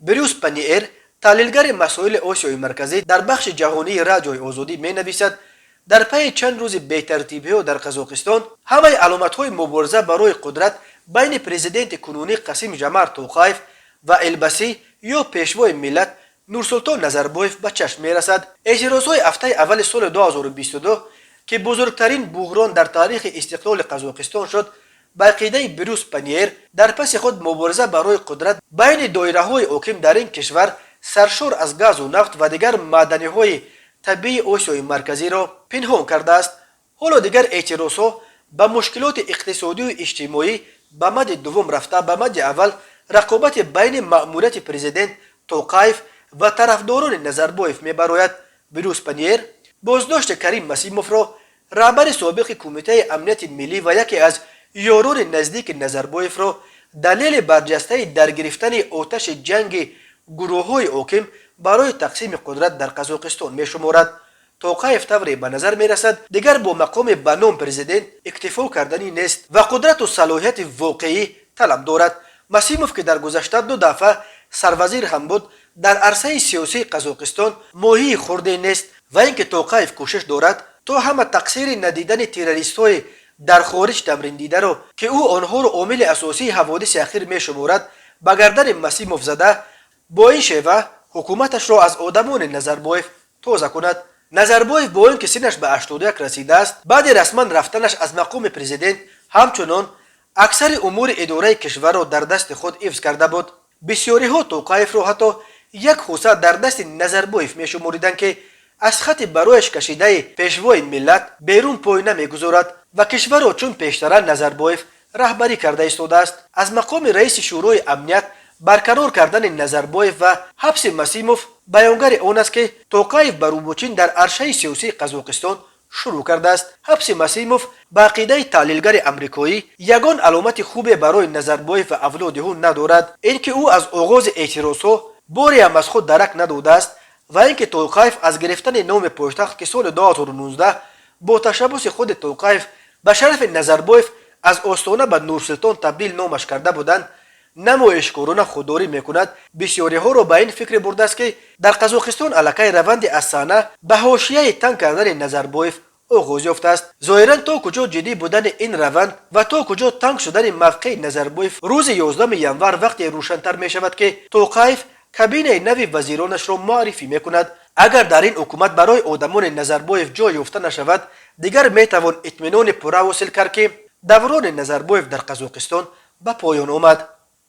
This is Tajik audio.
Брюс Паниер, таҳлилгари масоили Осиёи Марказӣ дар бахши ҷаҳонии Радиои Озодӣ, менависад: дар пайи чанд рӯзи бетартибиҳо дар Қазоқистон ҳамаи аломатҳои мубориза барои қудрат байни президенти кунунӣ Қасим Жамарт Тоқаев ва Элбасӣ ё пешвои миллат Нурсултон Назарбоев ба чашм мерасад. Эътирозҳои ҳафтаи аввали соли 2022, ки бузургтарин буҳрон дар таърихи истиқлоли Қазоқистон шуд, ба ақидаи Брюс Паниер, дар паси худ мубориза барои қудрат байни доираҳои ҳоким дар ин кишвар, саршор аз газу нафт ва дигар маъданиҳои табиии Осиёи Марказиро пинҳон кардааст. Ҳоло дигар эътирозҳо ба мушкилоти иқтисодию иҷтимоӣ ба мади дуввум рафта, ба мади аввал рақобати байни маъмурияти президент Тоқаев ва тарафдорони Назарбоев мебарояд. Брюс Паниер боздошти Карим Масимовро, раҳбари собиқи Кумитаи амнияти миллӣ ва яке аз ёрони наздики Назарбоевро, далели барҷастаи дар гирифтани оташи ҷанги гурӯҳҳои ҳоким барои тақсими қудрат дар Қазоқистон мешуморад. Тоқаев, тавре ба назар мерасад, дигар бо мақоми ба ном президент иктифо карданӣ нест ва қудрату салоҳияти воқеӣ талаб дорад. Масимов, ки дар гузашта ду дафъа сарвазир ҳам буд, дар арсаи сиёсии Қазоқистон моҳии хурде нест ва ин ки Тоқаев кӯшиш дорад, то ҳама тақсири надидани террористҳои дар хориҷ тамриндидаро, ки ӯ онҳоро омили асосии ҳаводиси ахир мешуморад, ба гардани Масимов зада, бо ин шева ҳукуматашро аз одамони Назарбоев тоза кунад. Назарбоев, бо ин ки синнаш ба 81 расидааст, баъди расман рафтанаш аз мақоми президент ҳамчунон аксари умури идораи кишварро дар дасти худ ҳифз карда буд. Бисёриҳо Тоқаевро ҳатто як хӯса дар дасти Назарбоев мешумориданд, ки аз хати барояш кашидаи пешвои миллат берун пой намегузорад ва кишварро чун пештара Назарбоев раҳбарӣ карда истодааст. Аз мақоми раиси Шӯрои амният баркарор кардани Назарбоев ва ҳабси Масимов баёнгари он аст, ки Тоқаев ба рӯбучин дар аршаи сиёсии Қазоқистон шурӯъ кардааст. Ҳабси Масимов, ба ақидаи таҳлилгари амрикоӣ, ягон аломати хубе барои Назарбоев ва авлоди ӯ надорад. Ин ки ӯ аз оғози эътирозҳо бореам аз худ дарак надодааст ва ин ки Тоқаев аз гирифтани номи пойтахт, ки соли 2019 бо ташаббуси худи Тоқаев ба шарафи Назарбоев аз Остона ба Нурсултон табдил номаш карда буданд, намоишкорона худдорӣ мекунад, бисёриҳоро ба ин фикре бурдааст, ки дар Қазоқистон аллакай раванди аз саҳна ба ҳошияи танг кардани Назарбоев оғоз ёфтааст. Зоҳиран, то куҷо ҷиддӣ будани ин раванд ва то куҷо танг шудани мавқеи Назарбоев рӯзи 11 январ вақте рӯшантар мешавад, ки Тоқаев кабинаи нави вазиронашро муаррифӣ мекунад. Агар дар ин ҳукумат барои одамони Назарбоев ҷой ёфта нашавад, дигар метавон итминони пурра ҳосил кард, ки даврони Назарбоев дар Қазоқистон ба поён омад.